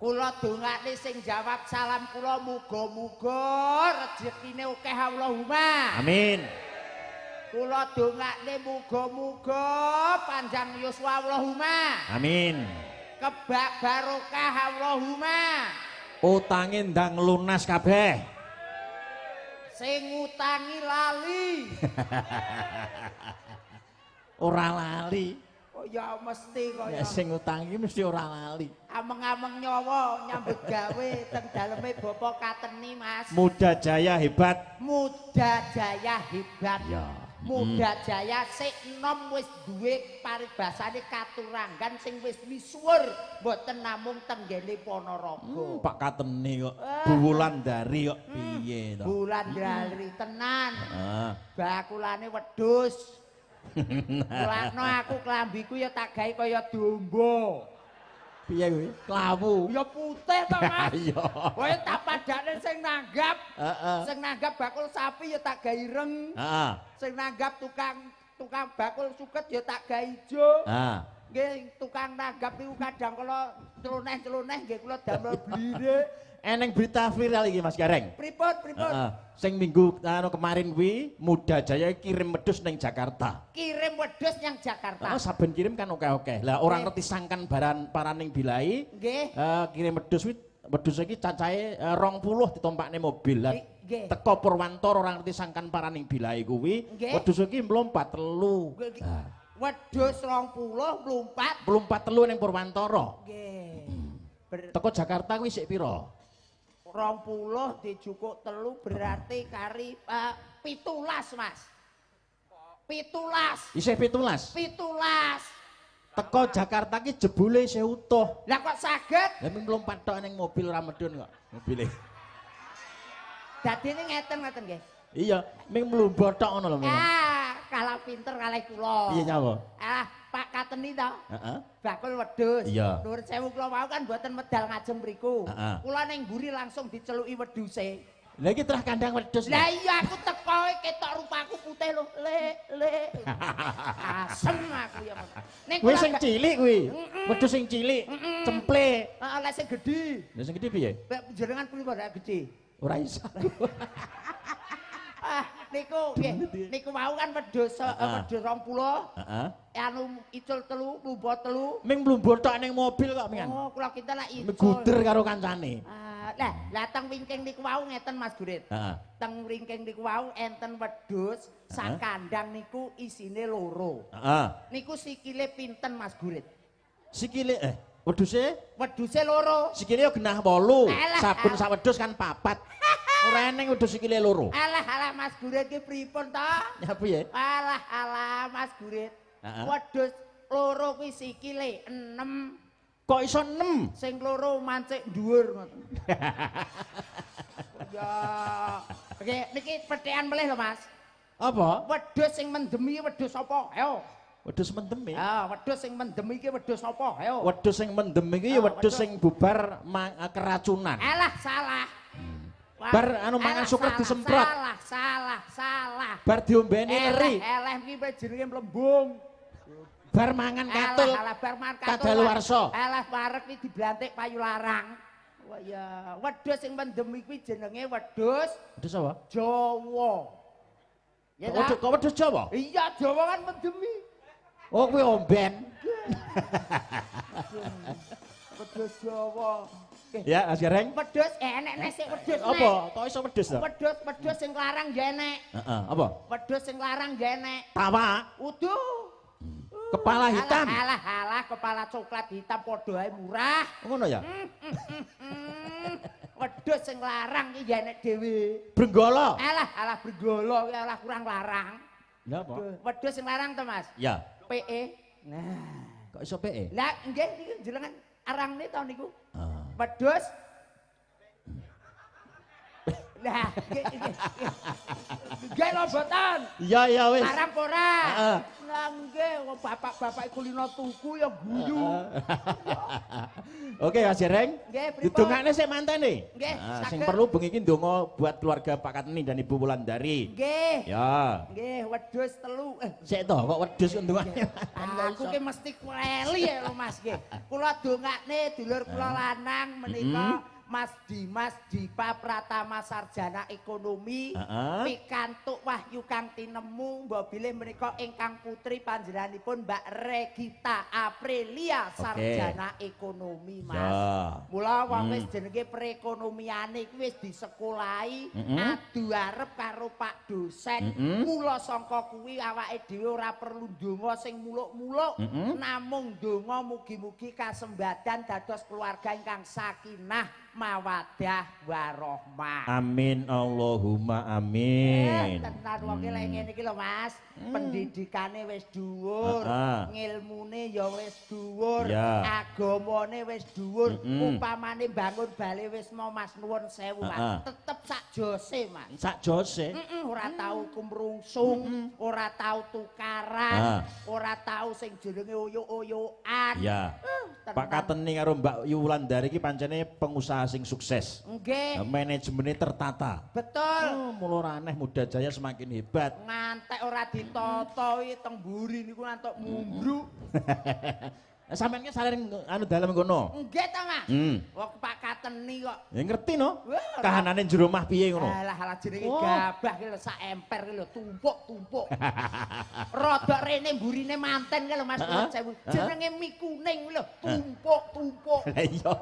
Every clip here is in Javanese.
Kula dongakne sing jawab salam kula muga-muga rezekine akeh Allahumma. Amin. Kula dongakne muga-muga panjang yuswa Allahumma. Amin. Kebak barokah Allahumma. Utange ndang lunas kabeh. Sing ngutangi lali. Ora lali. Oh ya mesti kaya. Nek sing ngutangi mesti ora lali. Ameng-ameng nyawa nyambut gawe teng daleme Bapak Kateni, Mas. Muda Jaya hebat. Muda Jaya hebat. Ya. Muda Jaya sik enom wis duwe paribasane katuranggan sing wis misuwur mboten namung tenggene Ponorogo. Pak Kateni kok. Eh. Bu Wulandari kok piye to? Wulandari tenan. Heeh. Bakulane wedhus. Mulakno aku klambiku ya tak gawe kaya domba. Piye kuwi? Klawu. Ya putih to, Mas. Iya. Kowe tak padane sing nanggap. Heeh. Sing nanggap bakul sapi ya tak gawe ireng. Heeh. Sing nanggap tukang tukang bakul suket ya tak gawe ijo. Heeh. Nggih, tukang nanggap niku kadang kala celoneh-celoneh nggih kula damel blirik. Eneng berita viral iki, Mas Gareng. Pripun, pripun? Heeh. Sing minggu anu kemarin kuwi Muda Jaya kirim wedhus ning Jakarta. Kirim wedhus nyang Jakarta. Heeh, saben kirim kan oke-oke. Lah ora Nggih. ngerti sangkan baran paraning bilai. Nggih. Kirim wedhus kuwi wedhus iki cacahe 20 ditumpakne mobil. Lah Nggih. teko Purwantara ora ngerti sangkan paraning bilai kuwi, Nggih. wedhus iki mlompat telu. Nggih. Lah, Wedhus 20 mlumpat. mlumpat telu ning Purwantara. Nggih. Teko Jakarta kuwi sik pira? 20 dijukuk telu berarti kari 17, Mas. 17. Isih 17. 17. Teko Jakarta ki jebule isih utuh. Lah kok saged? Lah ming mlumpat tok ning mobil ora medun kok mobile. Dadine ngeten ngoten nggih. Iya, ming mlumba tok ngono lho. Ming. Ah, kalah pinter kalih kula. Piye nyawa? Ah, Pak Kateni to. Heeh. Bakul wedhus. Iya. Nuwun sewu kula wau kan mboten medal ngajeng mriku. Heeh. Kula ning mburi langsung diceluki wedhuse. Lah iki terah kandang wedhus. Lah iya aku teko ketok rupaku putih lho. Le le. Asem aku ya. Ning Kuwi kula sing cilik kuwi. Wedhus sing cilik, cemple. Heeh, lek sing gedhi. Lah sing gedhe piye? Lek jenengan pripun lek gedhi? Ora iso. Ah, niku nggih. Niku wau kan wedhus wedhus 20. Heeh. Anu icul telu, mlumba telu. Ming mlumba tok ning mobil kok mingan. Oh, kula kinten lek icul. Guder karo kancane. Ah, lah, lah teng wingking niku wau ngeten Mas Gurit. Heeh. Teng wingking niku wau enten wedhus sak kandang niku isine loro. Heeh. Niku sikile pinten Mas Gurit? Sikile wedhuse Wedhuse loro. sikile yo genah 8. Alah, Saben alah. sak wedhus kan papat. Ora eneng wedhus sikile loro. Alah alah Mas Gurit ki pripun to? Ya piye? Alah alah Mas Gurit. Heeh. Wedhus loro kuwi sikile 6, Kok iso 6? sing loro mancik dhuwur ngoten. Ya. Oke, niki pethekan melih lho Mas. Apa? Wedhus sing mendemi wedhus apa? Ayo. Wedhus mendem. Ah, wedhus sing mendem iki wedhus apa? Ayo. Wedhus sing mendem iki ya Ah, wedhus wedhus. sing bubar keracunan. Alah salah. Wah, Bar anu mangan alah, suket salah, disemprot. Salah, salah, salah. Bar diombeni leri, Eleh, eleh iki jenenge mlembung. Bar mangan katul. Alah, alah bar mangan katul. Kadaluwarsa. Alah wareg iki diblantik payu larang. Wah ya, wedhus sing mendem iki jenenge wedhus Wedhus apa? Jawa. Ya Kok wedhus ta? kok wedhus Jawa? Iya, Jawa kan mendemi. Oh kuwi omben. Wedhus Jawa. Ya, Mas Gareng. Wedhus enek nek sik wedhus nek. Apa? Kok iso wedhus to? Wedhus, wedhus sing larang ya enek. Heeh, apa? Wedhus sing larang ya enek. Tawa, Udu. Kepala hitam. Alah, alah, alah, kepala coklat hitam padha ae murah. Ngono ya? Wedhus sing larang iki ya enek dhewe. Brenggala. Alah, alah brenggala ki alah kurang larang. Lha apa? Wedhus sing larang to, Mas? Ya. PE. Nah. Kok iso PE? Lah nggih niku jenengan arangne to niku. Ah. Wedhus. Lah, nggih nggih. Nggih lho mboten. Iya iya wis. Arep ora? Heeh. Lah nggih, wong bapak-bapak kulino tuku ya guyu. Oke Mas Jereng. Nggih, pripun? Didongakne sik mantene. Nggih, Nah, sing saged. perlu bengi iki ndonga buat keluarga Pak Kateni dan Ibu Wulandari. Nggih. Ya. Nggih, wedhus telu. Sik to, kok wedhus kok ndongakne. Aku ki mesti kleli ya lho Mas nggih. Kula dongakne dulur kula lanang menika Mas Dimas Dipa Pratama Sarjana Ekonomi pikantuk wahyu kang tinemu mbok bilih menika ingkang putri panjenenganipun Mbak Regita Aprilia Sarjana Ekonomi Mas. Ya. Mula wong wis jenenge perekonomiane iki wis disekolahi adu arep karo Pak dosen. Mula sangka kuwi awake dhewe ora perlu ndonga sing muluk-muluk, namung ndonga mugi-mugi kasembadan dados keluarga ingkang sakinah mawadah warohmah. Amin Allahumma amin. Tenan wong ki lek ngene iki lho Mas, pendidikane wis dhuwur, ngilmune ya wis dhuwur, agamane wis dhuwur, upamane bangun bale wis mau Mas nuwun sewu Mas, tetep sak jose Mas. Sak jose. Ora tau kumrungsung, ora tau tukaran, ora tau sing jenenge oyok-oyokan. Ya. Pak Kateni karo Mbak Wulandari iki pancene pengusaha sing sukses. Nggih. Manajemennya tertata. Betul. Oh, mula ora aneh Muda Jaya semakin hebat. Ngantek ora ditata iki teng mburi niku ngantuk mumbruk. Sampeyan ki saling anu dalem kono. Nggih ta, Mas? Wong Pak Kateni kok. Ya ngerti no. Wah, Kahanane jero omah piye ngono. Alah alah jenenge gabah ki lho sak emper ki lho tumpuk-tumpuk. Rodok rene mburine manten ki lho Mas nuwun sewu. Jenenge mie kuning lho tumpuk-tumpuk. Lah iya.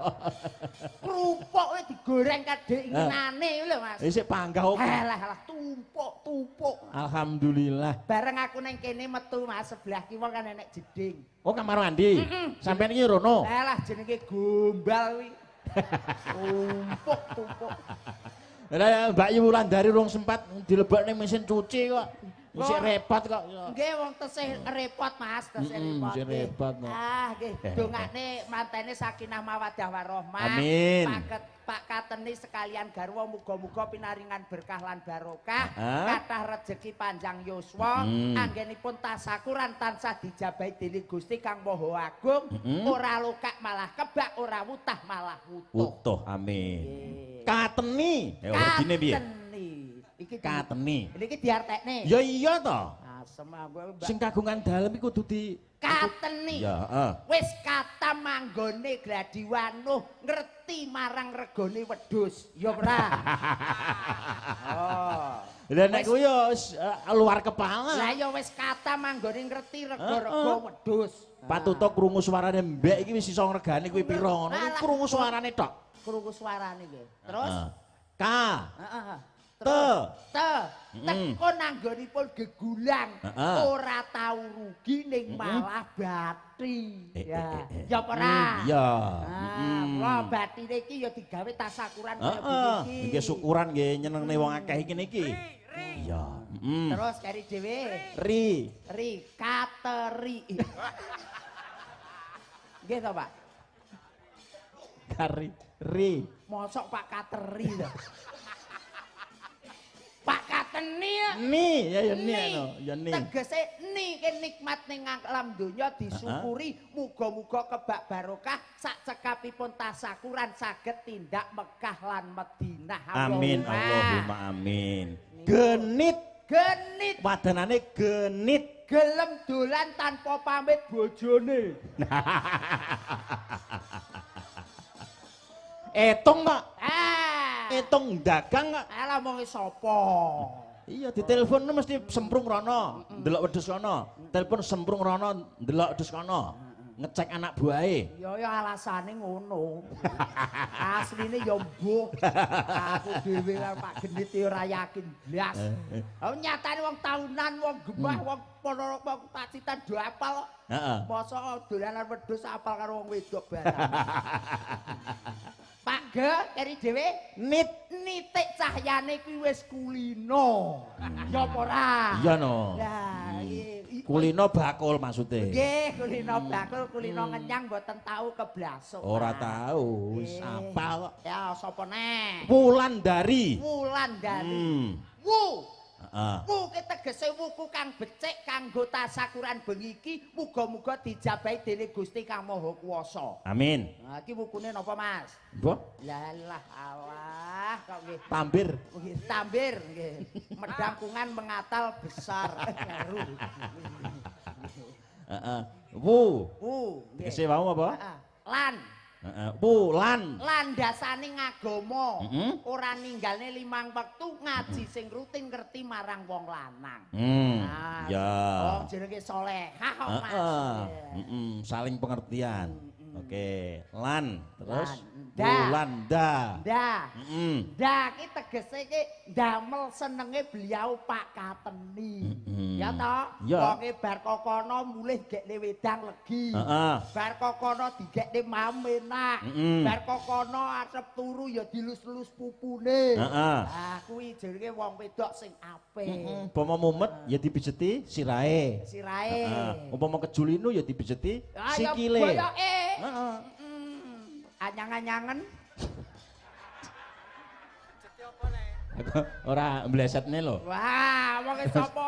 Krupuk kuwi digoreng kadhe inginane lho Mas. Isih panggah oke. Alah alah tumpuk-tumpuk. Alhamdulillah. Bareng aku nang kene metu Mas sebelah kiwa kan enek jeding. Oh kamar mandi. Sampeyan iki rono. Alah jenenge gombal kuwi. Tumpuk-tumpuk. Lah Mbak Wulandari urung sempat dilebokne mesin cuci kok. Isih repot kok. Nggih wong tesih repot Mas, tesih repot. Isih repot. Ah nggih, dongakne mantene sakinah mawaddah warahmah. Amin. Pak Kateni sekalian garwa muga-muga pinaringan berkah lan barokah, kathah rejeki panjang yuswa, anggenipun tasakuran tansah dijabahi dening Gusti Kang Maha Agung, ora lokak malah kebak, ora wutah malah wutuh. Wutuh, amin. Kateni, regine piye? Kateni. Iki Kateni. Niki diartekne. Ya iya to. Asem aku. Sing kagungan dalem iku kudu di Kateni. Ya, heeh. Wis kata manggone Gladiwanuh ngerti marang regane wedhus. Ya ora? Oh. Lah nek kuwi ya wis luar kepala. Lah ya wis kata manggone ngerti rega-rega wedhus. Patuto krungu suarane mbek iki wis iso ngregani kuwi pira ngono. Krungu suarane tok. Krungu suarane nggih. Terus K. Heeh. T. T. Teko nanggonipun gegulang, ora tau rugi ning malah bathi. Ya. Ya apa ora? Iya. Mula bathine iki ya digawe tasakuran kaya begini iki. Nggih syukuran nggih nyenengne wong akeh iki niki. Iya. Terus kari dhewe. Ri. Ri kateri. Nggih to, Pak? Kari. Ri. Mosok Pak Kateri to. Pak Kateni ya. Ni, ya ya ni anu, ya ni. Tegese ni ke nikmat ning alam donya disyukuri, muga-muga kebak barokah sak cekapipun tasakuran saged tindak Mekah lan Madinah. Amin Allahumma amin. Genit, genit. Wadanane genit. Gelem dolan tanpa pamit bojone. Etong kok. Etong dagang kok. Alah omonge sapa? Iya, ditelepon mesti semprung rono, ndelok wedhus kono. Telepon semprung rono, ndelok wedhus kono. Ngecek anak buahe. Ya ya alasane ngono. Asline ya mbuh. Aku dhewe karo Pak Genit ya ora yakin blas. Oh nyatane wong tahunan, wong gemah, wong Ponorogo, wong Pacitan do apal kok. Heeh. Mosok dolanan wedhus apal karo wong wedok barang. Pak Ge, keri dhewe nit nitik cahyane kuwi wis kulino. Ya apa ora? Iya no. Lah iki Kulino bakul maksude. Nggih, kulino bakul, kulino ngenyang mboten tau keblasuk. Ora tau, wis apal kok. Ya, sapa neh? Wulandari. Wulandari. Wu. Heeh. Wu ki tegese wuku kang becik kanggo tasakuran bengi iki, muga-muga dijabahi dening Gusti Kang Maha Kuwasa. Amin. Nah, iki wukune napa, Mas? Mbah, Lah lah alah kok nggih. Tambir. Nggih, tambir nggih. Medangkungan mengatal besar. Baru. Heeh. Wu. Wu. Nggih. Tegese wau apa? Heeh. Lan. Heeh. Wulan. Landasane ngagama. Ora ninggalne limang wektu ngaji sing rutin ngerti marang wong lanang. Nah, Ya. Wong jenenge salehah kok, Mas. Heeh. Saling pengertian. Oke, lan terus Lan. Da. Wulanda. Da. Da ki tegese ki ndamel senenge beliau Pak Kateni. Ya toh? Ya. Wonge bar kokono mulih gekne wedang legi. Heeh. Bar kokono digekne mam enak. Bar kokono arep turu ya dilus-lus pupune. Heeh. Ah kuwi jenenge wong wedok sing apik. Umpama mumet ya dipijeti sirahe. Sirahe. Heeh. Umpama kejulinu ya dipijeti Ah, ya sikile. boyoke. Heeh. Anyang-anyangen. Ora mblesetne lho. Wah, wong sapa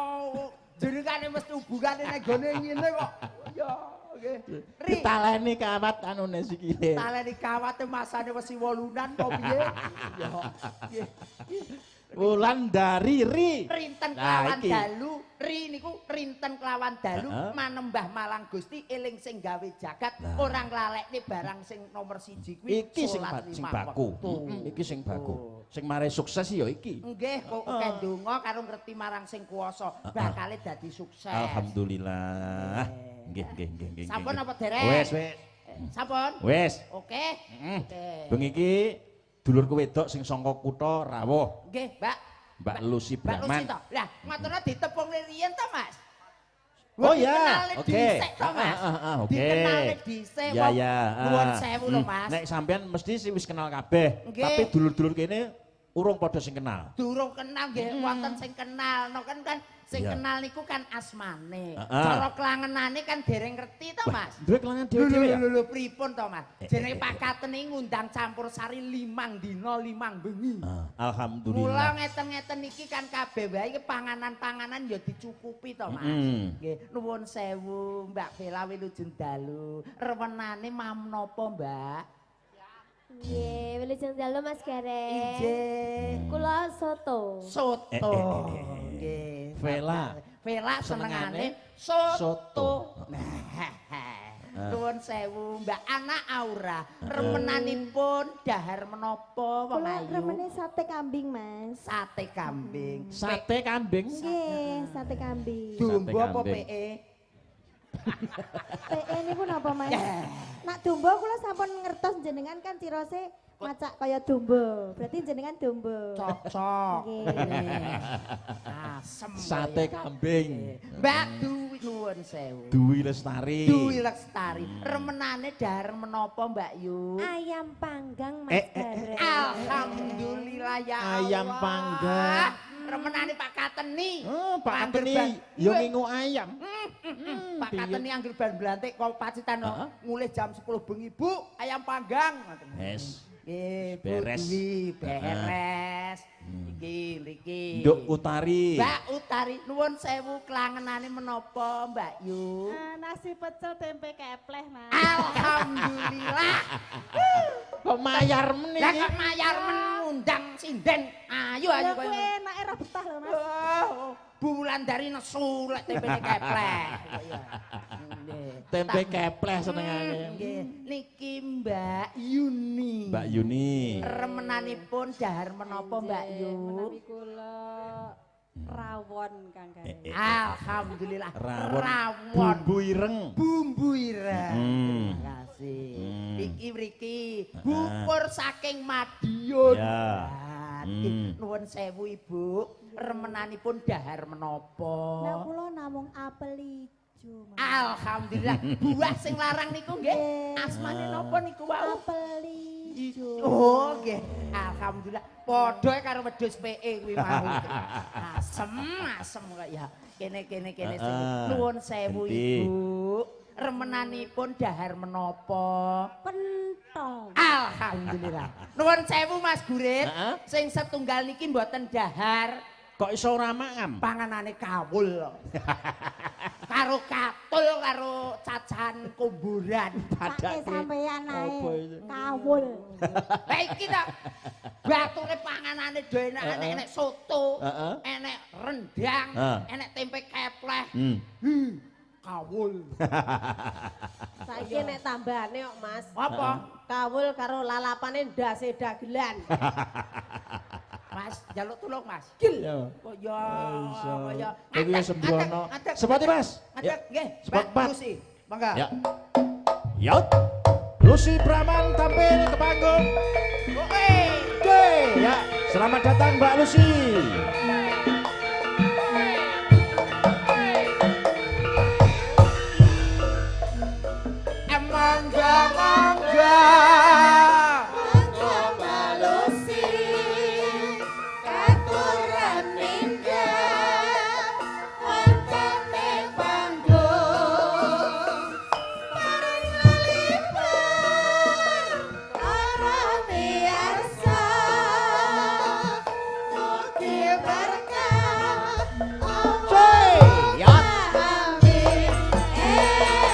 jenengane mesti hubungane nek gone ngene kok. Ya, nggih. Ri, Ditaleni kawat anune sikile. Taleni kawate masane wesi wolunan apa piye? Ya. Nggih. Wulandari ri. Rinten Nah, kelawan iki. dalu, ri niku rinten kelawan dalu manembah malang Gusti eling sing gawe jagat Nah. ora nglalekne barang sing nomor siji kuwi Iki sing salat sing limang baku. wektu. Iki sing baku. Sing mare sukses ya iki. Nggih, kok akeh donga karo ngerti marang sing kuwasa, bakale dadi sukses. Alhamdulillah. Nggih, nggih, nggih, nggih. Sampun apa dereng? Wes, wes. Sampun? Wes. Oke. Oke. Bengi iki dulurku wedok sing saka kutha rawuh, Nggih, Mbak. Mbak Lucy Mbak Lucy Brahman. to. Lah, ngoten ditepungne riyen to, Mas? Oh ya, Dikenalne oke. dhisik to, Mas. Oke. Dikenalne dhisik Ya ya. Nuwun sewu lho, Mas. Nek sampean mesti sih wis kenal kabeh, tapi dulur-dulur kene urung padha sing kenal. Durung kenal nggih wonten sing kenal. No kan kan sing kenal niku kan asmane. Cara klangenane kan dereng ngerti to, Mas. Duwe kelangan dhewe-dhewe ya? Lho lho pripun to, Mas? Jenenge Pak Kateni ngundang campur sari 5 dina 5 bengi. Alhamdulillah. Mula ngeten-ngeten iki kan kabeh wae iki panganan-panganan ya dicukupi to, Mas. Nggih, nuwun sewu Mbak Bella wilujeng dalu. Rewenane mam napa, Mbak? Nggih, wilujeng dalu Mas Gareng. Injih. Kula soto. Soto. Nggih. Vela. Vela senengane Senengane soto. soto. Nah, nuwun sewu Mbak Ana Aura. Remenanipun dahar menapa wong Kula ayu? remene sate kambing, Mas. Sate kambing. Sate kambing. Nggih, sate kambing. Dumbo apa kambing. PE? PE niku napa, Mas? Nak domba kula sampun ngertos jenengan kan cirose macak kaya domba. Berarti jenengan domba. Cocok. Nggih. Asem. Sate kambing. Mbak Dwi nuwun sewu. Dwi Lestari. Dwi Lestari. Remenane dahar menapa Mbak Yu? Ayam panggang Mas Gareng. Alhamdulillah ya Allah. Ayam panggang. Remenane Pak Kateni. Oh, Pak Angger Kateni ya ngingu ayam. Pak Kateni angger ban blantik kok Pacitan mulih jam 10 bengi, Bu, ayam panggang. Ngoten. Wes. Nggih, Bu Beres. Dwi, beres. Iki mriki. Nduk Utari. Mbak Utari, nuwun sewu klangenane menapa Mbak Yu? Nasi pecel tempe kepleh, Mas. Alhamdulillah. Kok mayar meneh Lah iki? kok mayar men ngundang sinden. Ayo ayo Lah kuwi enake ra betah lho, Mas. Oh, Bu Wulandari nesu lek tempene kepleh. Iya. Nggih. Tempe kepleh senengane. Nggih. Niki Mbak Yuni. Mbak Yuni. Remenanipun dahar menapa Mbak Yu? Menawi kula rawon Kang Gareng. Alhamdulillah. Rawon. Rawon. Bumbu ireng. Bumbu ireng. Hmm. Terima kasih. Hmm. Iki mriki bupur saking Madiun. Ya. Ah, niki nuwun sewu Ibu, remenanipun dahar menapa? Nah, kula namung apel ijo, Mas. Alhamdulillah. Buah sing larang niku nggih. Nggih. Asmane napa niku wau? Apel ijo. Oh nggih. Alhamdulillah. Padha karo wedhus PE kuwi mau. Asem, asem kok ya. Kene kene kene sini. Nuwun sewu Ibu. Remenanipun dahar menapa? Pentol. Alhamdulillah. Nuwun sewu Mas Gurit. Sing setunggal niki mboten dahar. Kok iso ora mangam? Panganane kawul. Karo katul karo cacahan kumburan. Padake sampeyan ae. Kawul. Lah iki ta bature panganane do enak, enek soto, enek rendang, enek tempe kepleh. Kawul. Saiki nek tambahane kok Mas. Apa? Kawul karo lalapane ndase dagelan. Mas, njaluk tulung Mas. Gil. Kok ya kaya iki sembrono. Sepati Mas. Ngadeg nggih. Sepot empat. Lucy, mangga. Ya. Yot. Lucy Brahman tampil ke panggung. Oke. Oke, ya. Selamat datang Mbak Lucy. Mangga mangga. Mangga Mbak Lucy katuran minggah wonten ing panggung pareng lalipur para miyarsa mugi berkah Ya. Amin.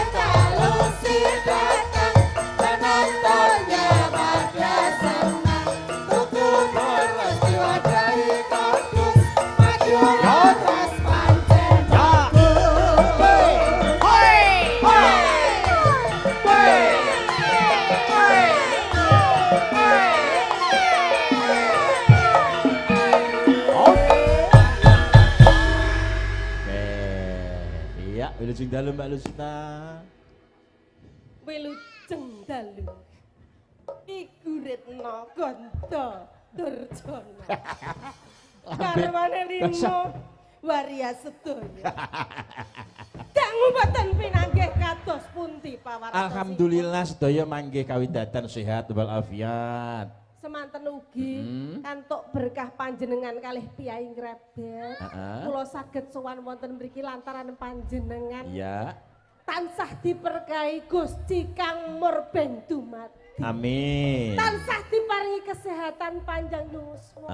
Mbak Lucy datang penontonnya pada senang tuku beras diwadahi kardus maju atas pancen Ya. bagus. Hoi. Hoi. Hoi. Hoi. Hoi. Oke. Iya, wilujeng dalu Mbak Lucita. Wilujeng dalu. Ki Guritna Ganda Durjana. Garwane limo waria sedaya. Dangu boten pinanggih kados pundi pawartosipun. Alhamdulillah sedaya manggih kawidatan sehat walafiat. Semanten ugi kantuk berkah panjenengan kalih piyai ngrebet. Kula saged sowan wonten mriki lantaran panjenengan Iya. tansah diberkahi Gusti Kang Murbeng dumadi. Amin. Tansah diparingi kesehatan panjang yuswa.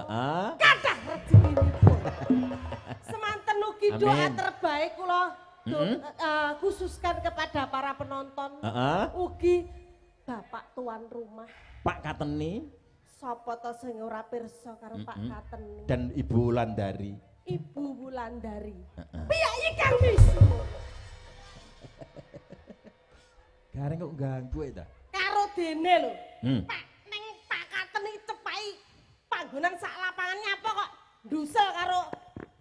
Kathah rezekinipun. Semanten ugi doa terbaik kula khususkan kepada para penonton. Ugi Bapak tuan rumah. Pak Kateni Sapa to sing ora pirsa karo Pak Kateni dan Ibu Wulandari. Ibu Wulandari. Piyayi Kang Wisnu. Gareng kok ganggu ya ta? Karo dene lho. Pak ning Pak Kateni cepaki panggonan sak lapangan nyapa kok ndusel karo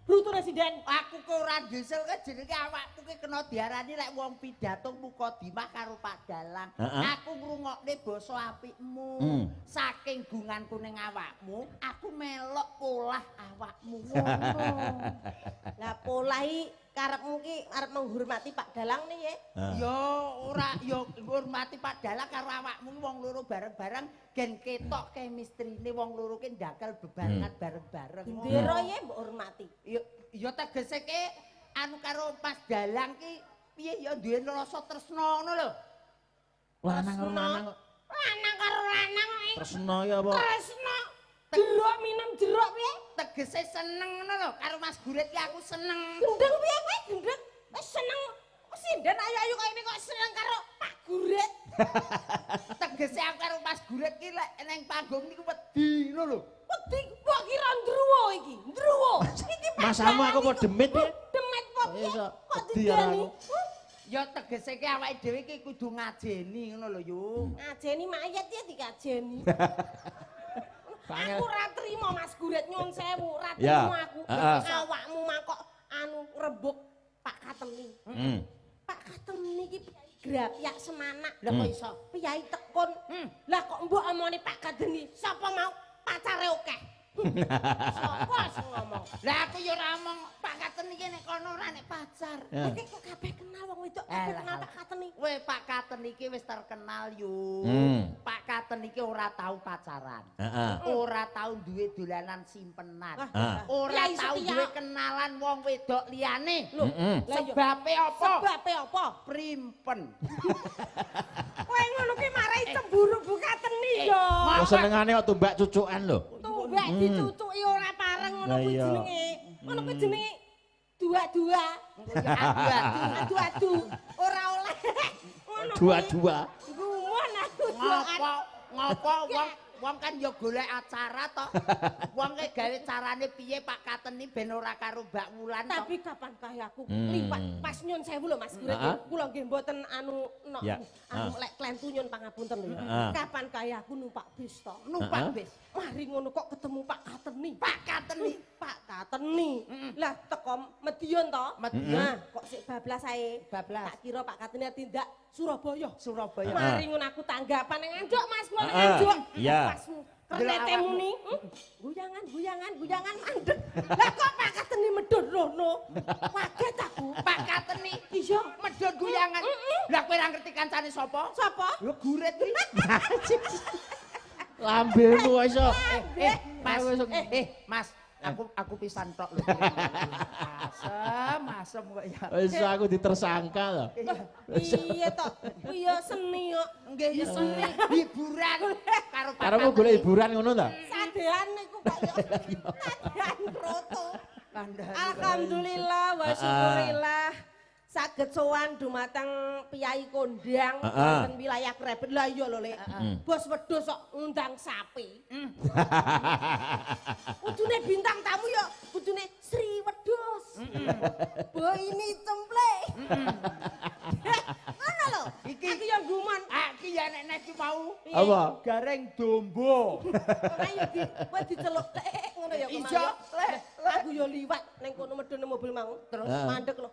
brutune sinden. Aku kok ora ndusel ke jenenge awakku ki kena diarani lek wong pidato mukadimah karo Pak Dalang. Aku ngrungokne basa apikmu. Saking gunganku ning awakmu, aku melok polah awakmu ngono. Lah polah iki karepmu ki arep menghormati Pak Dalang nih ya. Ya ora ya ngurmati Pak Dalang karo awakmu wong loro bareng-bareng gen ketok chemistryne wong loro ki ndakal bebarengan bareng-bareng. Bendera ye mbok hormati. Ya tegese ki anu karo Mas Dalang ki piye ya duwe rasa tresna ngono lho. Lanang karo lanang. Lanang karo lanang kok. Tresna ya apa? Tresna. Jeruk minum jeruk piye? Tegese seneng ngono lho karo Mas Gurit ki aku seneng. Gendeng piye kowe gendeng? Wis seneng sinden ayu-ayu kaya ini kok seneng karo Pak Gurit. Tegese aku karo Mas Gurit ki lek nang panggung niku wedi ngono lho. Wedi mbok kira ndruwo iki, ndruwo. Iki Pak Masamu aku Dalang apa demit piye? Demit apa piye? Kok Wedi didani? aku. Ya tegese ki awake dhewe ki kudu ngajeni ngono lho yu. Ngajeni mayat ya dikajeni. Aku ora trimo Mas Gurit nyun sewu, ora trimo aku. Awakmu mangkok anu rembug Pak Kateni. Pak Kateni iki piyai grapyak semanak. Lah kok iso? Piyai tekun. Lah kok mbok omone Pak Kateni, sapa mau pacare akeh. Sapa sing ngomong? Lah aku ya ora omong Pak Kateni iki nek kono ora nek pacar. Lah kok kabeh kenal wong wedok, kabeh kenal Pak Kateni. Kowe Pak Katen iki wis terkenal yu. Pak Katen iki ora tau pacaran. Ora tau duwe dolanan simpenan. Ora tau duwe kenalan wong wedok liyane. Lho, lah iya. Sebabe apa? Sebabe apa? Primpen. Kowe ngono ki marai cemburu Bu Kateni yo. Kok senengane kok tumbak cucukan lho. Tumbak dicucuki ora pareng ngono kuwi jenenge. Ngono kuwi jenenge dua-dua. Adu-adu. Adu-adu. Ora oleh. Ngono kuwi. Dua-dua. Gumun aku. Ngopo? Ngopo wong wong kan ya golek acara to. Wong ki gawe carane piye Pak Kateni ben ora karo Mbak Wulan to. Tapi kapan kae aku liwat pas nyun sewu lho Mas Gurit. Kula nggih mboten anu no, anu lek klentu nyun pangapunten lho. Kapan kae aku numpak bis to. Numpak bis. Mari ngono kok ketemu Pak Kateni. Pak Kateni. Pak Kateni. Lah teko Medion to. Medion. Nah, kok sik bablas ae. Bablas. Tak kira Pak Kateni tindak Surabaya. Surabaya. Mari ngono aku tanggapan nang Nganjuk Mas, kula nang Nganjuk. Pas kernete muni, guyangan guyangan guyangan mandek. Lah kok Pak Kateni medhun rono? Kaget aku. Pak Kateni Iya, medhun guyangan. Lah kowe ora ngerti kancane sapa? Sapa? Lho gurit kuwi. Lambemu kok iso. Mas, Mas, aku pisan tok lho. Asem, asem kok ya. Wis aku ditersangka lho. Iya toh. Iya seni kok. Nggih ya seni hiburan karo Pak. Karepmu golek hiburan ngono ta? Sadean niku kok ya. Sadean kroto. Alhamdulillah wa syukurillah. Saged sowan dumateng piyai kondang wonten wilayah Krebet. Lah iya lho Lek. Bos wedhus kok ngundang sapi. Kudune bintang tamu ya kudune Sri Wedhus. Boy ini cemple. Ngono lho. Iki aku ya gumun. Iki ya nek iki mau. Apa? Gareng domba. Ayo di kowe diceluk ngono ya kemang. Iso. Aku ya liwat ning kono medhun mobil mau. Terus mandek lho.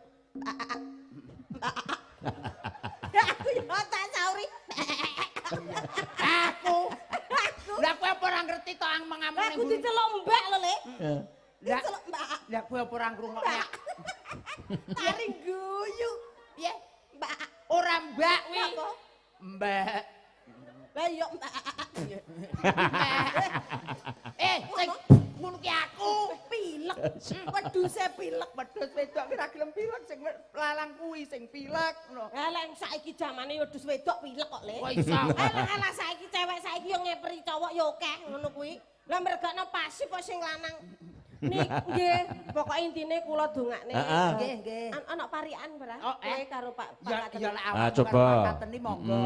Aku ya tak sauri. Aku. Lah kowe apa ora ngerti to ang mengamuk ning Aku diceluk mbak lho, Lek. Diceluk mbak. Lah kowe apa ora ngrungokne? Taring guyu. Piye? Mbak. Ora mbak kuwi. Mbak. Lah iya mbak. Sing ngono ki aku pilek. Wedhuse pilek. Wedhus wedok ki ora gelem pilek sing lalang kuwi sing pilek ngono. Lah lek saiki jamane wedhus wedok pilek kok, Le. Kok iso? Alah saiki cewek saiki yo ngeperi cowok yo akeh ngono kuwi. Lah mergakno pasif kok sing lanang. Nik nggih, pokoke intine kula dongakne. Nggih, nggih. Ana parikan ora? Kowe karo Pak Kateni. Ya lek awakmu karo Pak Kateni monggo.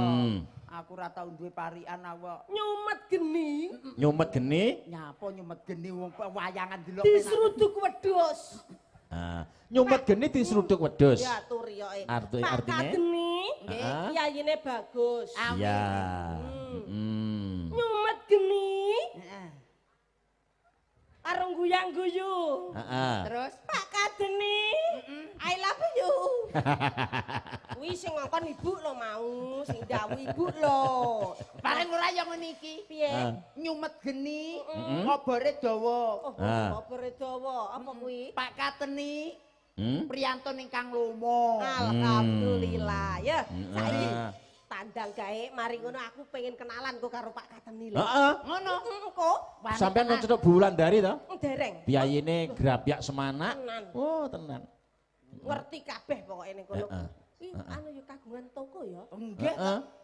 Aku ora tau duwe parikan awak. Nyumet geni. Nyumet geni? Nyapa nyumet geni wong wayangan delok. Disruduk wedhus. Ah, nyumet geni disruduk wedhus. Ya turi yo. Artine? Pak Kateni, nggih, yayine bagus. Iya. Nyumet geni. Heeh. Karo guyang-guyu. Terus Pak Kateni, I love you. Kuwi sing ngongkon ibu lho mau, sing dawuh ibu lho. Paling ora ya ngene iki. Piye? Nyumet geni, obore dawa. Oh, obore dawa. Apa kuwi? Pak Kateni, priyantun ingkang lomo. Alhamdulillah. Ya, saiki tandang gawe mari ngono aku pengen kenalan kok karo Pak Kateni lho. Heeh. Ngono. Kok. Sampeyan nang cethuk Bu Wulandari to? Dereng. Piyayine grapyak semanak. Tenan. Oh, tenan. Ngerti kabeh pokoke ning kono. Kuwi anu ya kagungan toko ya. Nggih.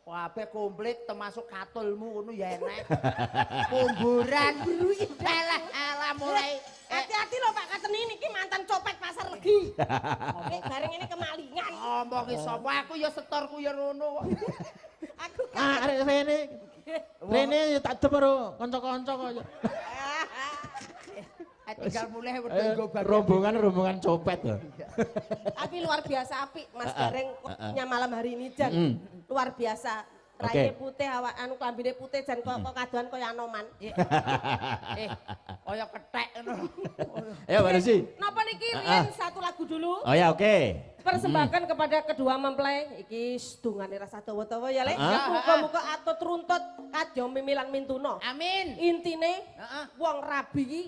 Kabeh komplit termasuk katulmu ngono ya enek. Kumburan. Alah alah mulai hati-hati lho Pak Kateni niki mantan copet pasar Legi. Nek bareng ini kemalingan. Ngomongi sapa aku ya setorku ya rono kok. Aku arek rene. Rene ya tak dem karo kanca-kanca kok. Tinggal mulih wedhus nggo bagian. Rombongan-rombongan copet lho. Tapi luar biasa apik Mas Gareng nya malam hari ini jan. Luar biasa. Raine putih awak anu klambine putih jan kok kadoan kaya Anoman. Kaya kethek ngono. Ayo Mbak Lucy. Napa niki riyen satu lagu dulu. Oh ya oke. Persembahkan kepada kedua mempelai iki dungane rasa dawa-dawa ya Lek. Muga-muga atut runtut kadya mimilan mintuna. Amin. Intine wong rabi iki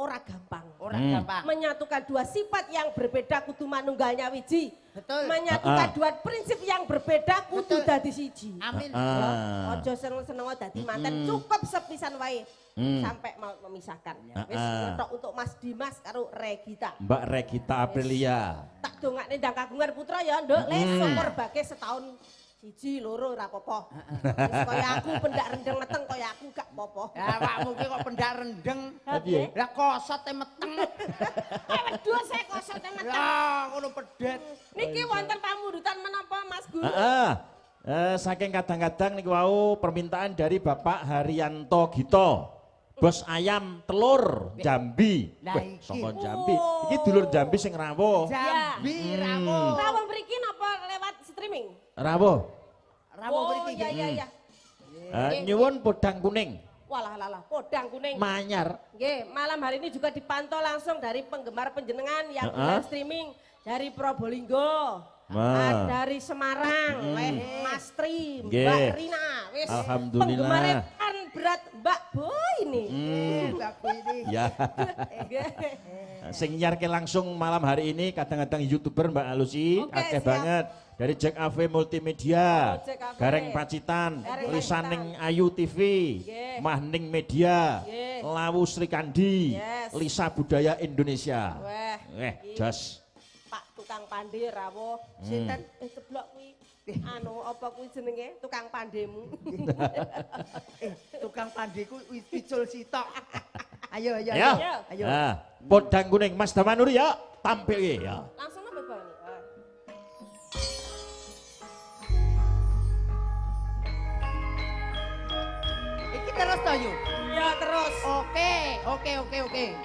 ora gampang. Ora gampang. Menyatukan dua sifat yang berbeda kudu manunggalnya wiji. Betul. Menyatukan dua prinsip yang berbeda kudu dadi siji. Amin. Aja seneng-seneng dadi manten, cukup sepisan wae. Sampai mau memisahkan. Wis ngetok untuk Mas Dimas karo Regita. Mbak Regita Aprilia. Tak dongakne ndang kagungan putra ya, Nduk. Le syukur bage setahun siji loro ora apa-apa. Wis kaya aku pendak rendeng meteng kaya aku gak apa-apa. Ya awakmu ki kok pendak rendeng. Lah piye? Lah kosote meteng. Kayak wedhus e kosote meteng. Lah ngono pedet. Niki wonten pamundutan menapa Mas Guru? Heeh. Saking kadang-kadang niku wau permintaan dari Bapak Haryanto Gito. Bos ayam telur Jambi. Lah Weh, iki. saka Jambi. Iki dulur Jambi sing rawuh. Jambi rawuh. Rawuh mriki napa lewat streaming? Rawuh. Rawuh mriki. Oh iya iya iya. Nyuwun podang kuning. Walah lah podang kuning. Manyar. Nggih, malam hari ini juga dipantau langsung dari penggemar penjenengan yang live streaming dari Probolinggo. Dari Semarang, Mas Tri, Mbak Rina, wis. Alhamdulillah. Penggemar kan berat Mbak Boy ini. Mbak Boy ini. Ya. Sing nyarke langsung malam hari ini kadang-kadang YouTuber Mbak Alusi, akeh banget. Dari Jack Ave Multimedia, oh, Jack Ave. Gareng Pacitan, Gareng Lisaning Ayu TV, Mahning Media, Lawu Srikandi, Lisa Budaya Indonesia. Weh, jos. Pak tukang pande rawuh, sinten ceblok kuwi. Anu apa kuwi jenenge tukang pandemu. Tukang pandeku icul sitok. Ayo ayo ayo. Ayo. Nah, podang kuning Mas Damanuri ya, tampil ya. Langsung apa Bang? Iki terus to yu? Ya terus. Oke, oke, oke, oke.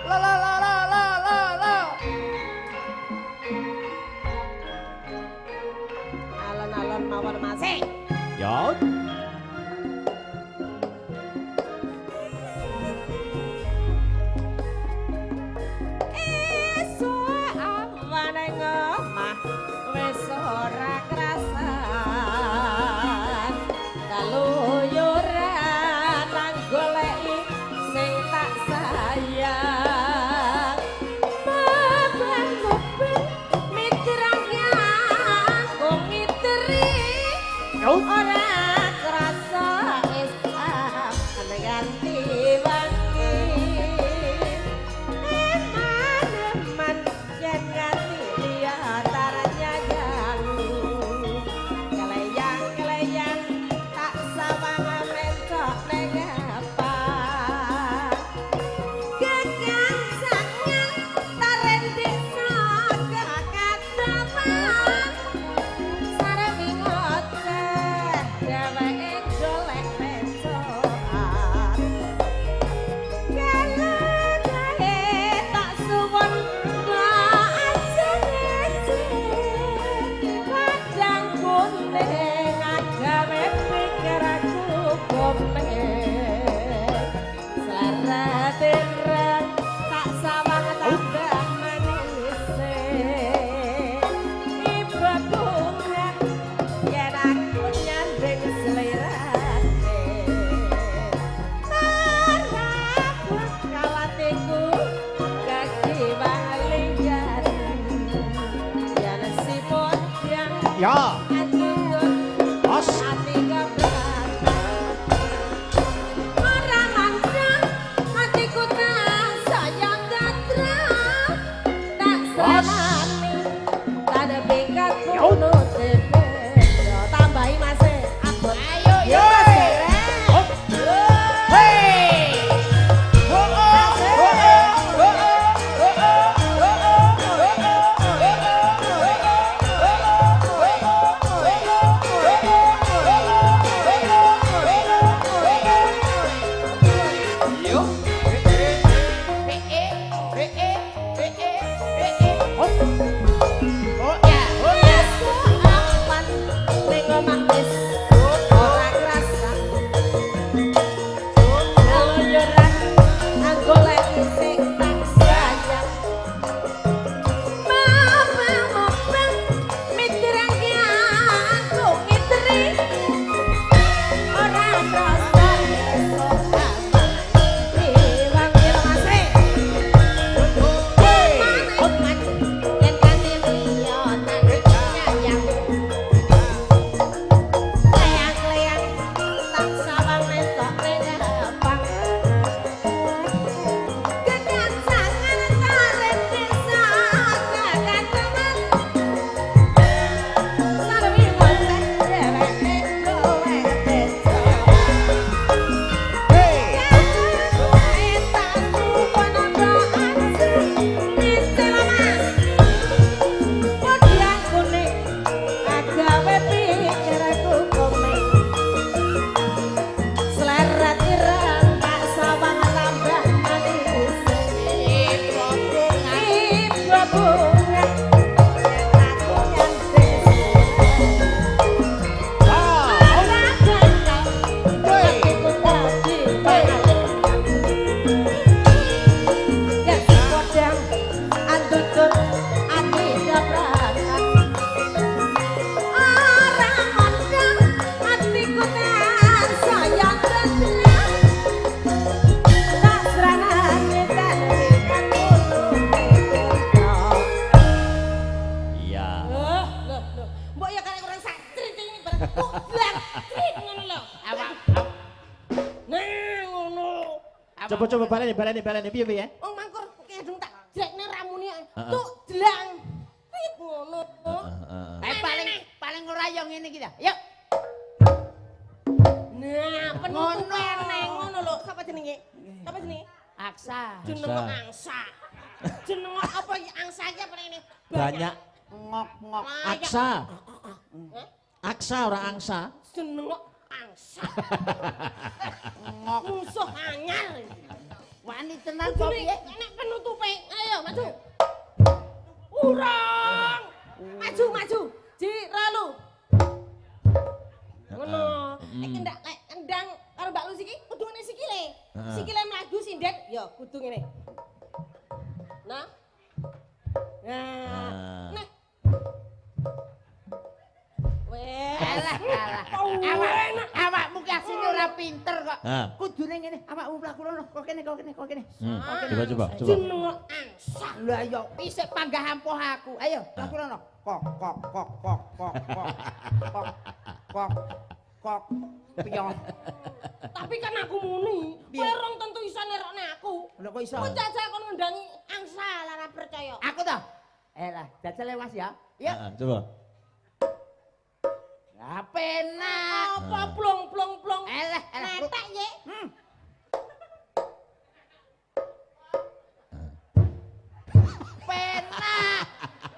La la la la la la la. Alon-alon mawon Mas. Ya. Esuk awan ing omah wis ora krasan. Kaluyuran nang goleki sing tak sayang. Beban-beban mitrang aku mitri ora Coba-coba baleni baleni piye piye? Wong mangkur kedung tak jrekne ramune. Tuk jelang. Pit ngono. Eh paling ora yo ngene iki ta. Yuk. Nah, penutup eneng ngono lho. Sapa jenenge? Sapa jenenge? Aksa. Jeneng angsa. Jeneng apa iki angsa iki apa ini? Banyak ngok-ngok. Aksa. Aksa ora angsa. Jeneng angsa. Ngok. Musuh anyar. Wani tenan kok piye? Nek penutupe. Ayo maju. Urung. Maju maju. Jiralu. Ngono. Nek ndak lek endang karo Mbak Lusi iki kudu ngene sikile. Sikile mlagu sinden ya kudu ngene. Nah. Nah. Nek. Weh. Alah alah. Awakmu ki asline ora pinter kok. Kudune ngene, awakmu mlaku rono, kok kene kok kene kok kene. Coba coba coba. Jeneng angsa. Lah ya isih panggah ampuh aku. Ayo mlaku rono. Kok kok kok kok kok kok. Kok kok kok piye. Tapi kan aku muni, kowe rong tentu iso nerokne aku. Lho kok iso? Kok jajal kon ngendangi angsa lara percaya. Aku toh. Eh lah, jajal Mas ya. Yuk. Heeh, coba. Lah penak. Apa plong plong plong. Eleh eleh. Netek ye. Penak.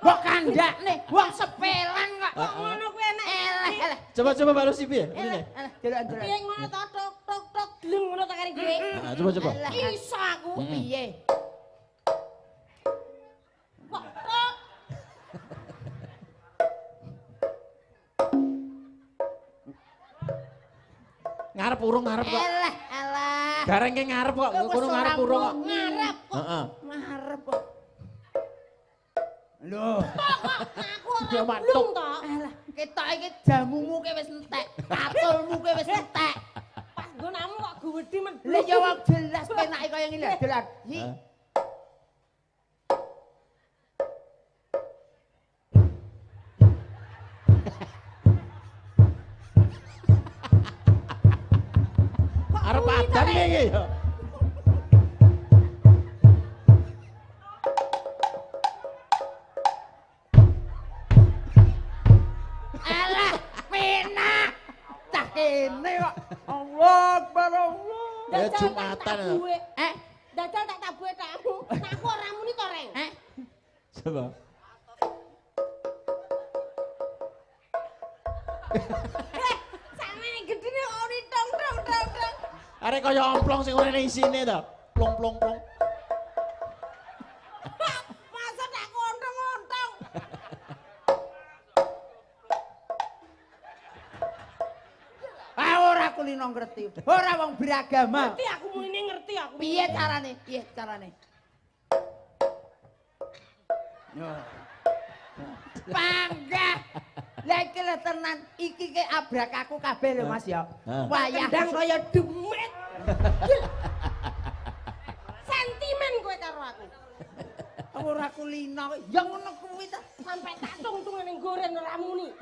Mbok kandhakne wong sepelan kok. Kok ngono kuwi enek. Eleh eleh. Coba coba Mbak Lusi piye? Eleh eleh delok-delok. Piye ngono to tok tok tok gleng ngono ta kare kowe. Heeh, coba coba. Iso aku. Piye? Kok tok. Ngarep urung ngarep kok. Eleh eleh. Gareng ke ngarep kok, kono ngarep urung kok. Ngarep kok. Heeh. Ngarep kok. Lho. Aku ora blung to. Alah, ketok iki jamumu ki wis entek, katulmu ki wis entek. Pas nggonamu kok gedhi men. Lah ya wong jelas penake kaya ngene lho, dolan. Hi. Arep adan iki ya. Alah, penak. Cah kene kok. Allah Akbar Allah. Ya Jumatan. Eh, dajal tak tabuhe takmu. Nek aku ora muni to, Reng. Eh. Coba. Eh, sakmene gedene kok ori tong tong tong tong. Arek kaya omplong sing ora isine to. Plong plong plong. Masa tak kontong-kontong. Ah ora kulino ngerti. Ora wong beragama. Ngerti aku munine ngerti aku. Piye carane? Piye carane? Yo. Panggah. Lah iki lho tenan, iki ke abrak aku kabeh lho Mas ya. Wayah kendang kaya demit. Sentimen kowe karo aku. Ora kulino. Ya ngono kuwi ta. Sampai tak tung-tunge ning goren ora muni.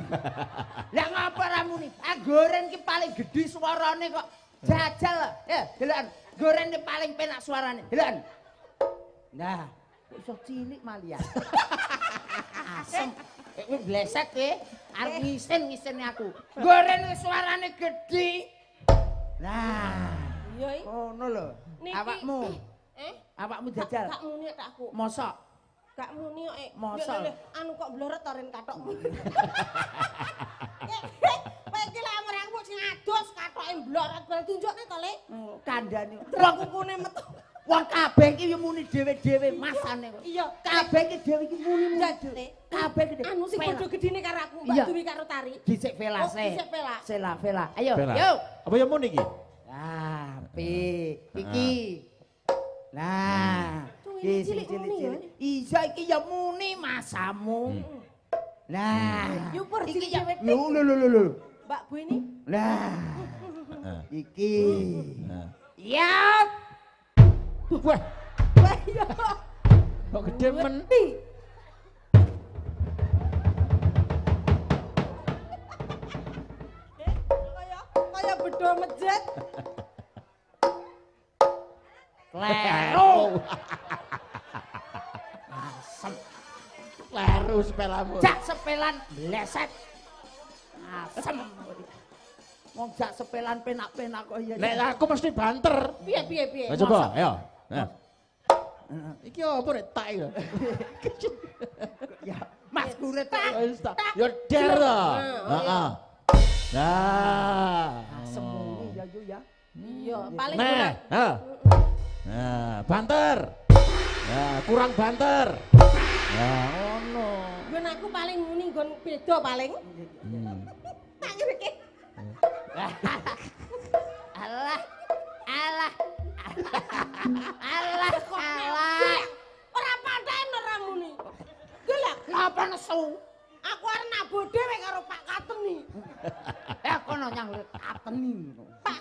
Lah ngapa ora muni? Ah goren ki paling gedhi suarane kok. Jajal. Ya, deloken. Goren ki paling penak suarane. Deloken. Nah, kok iso cilik malian. Asem. Kowe bleset kowe. Arep ngisin-ngisini aku. Goren ki suarane gedhi. Nah, Iya iki. ngono lho. Awakmu. Eh? Awakmu jajal. Gak muni tak aku. Mosok. Gak muni kok. Mosok. Anu kok blorot to ren katokmu. Kowe iki lek amar aku sing ados katoke blorot bareng tunjukne to, Le. Kandhane. Wong kukune metu. Wong kabeh iki yo muni dhewe-dhewe masane kok. Iya, kabeh iki dhewe iki muni dhewe. Kabeh iki. Anu sing padha gedhine karo aku, Mbak Dwi karo Tari. Dhisik Vela Oh, dhisik Vela. Sela Vela. Ayo, yo. Apa ya muni iki? Nah, iki. Nah, iki sing cilik-cilik. Iya iki ya muni masamu. Nah, iki ya lho lho lho lho. Mbak Bu ini. Nah. Iki. Ya. Wah. Wah iya. Kok gede men. Kaya kaya bedo mejet. Kleru. Asem. Kleru sepelamu. Jak sepelan bleset. Asem. Wong jak sepelan penak-penak kok iya. Nek aku mesti banter. Piye piye piye. Ayo coba, ayo. Nah. Iki apa nek tak iki? Ya, Mas Gurit. Wis tak. Ya der to. Heeh. Nah. Asem muni ya yu ya. Iya, paling Nah, kurang. ha. Nah, banter. Nah, kurang banter. Nah, ngono. Nggon aku paling muni nggon beda paling. Tak ngerti. Alah. Alah. Alah, alah. Ora paten ora muni. Gelak, Napa nesu? aku arep nabuh dhewe karo Pak Kateni. Eh kono nyang kateni. Pak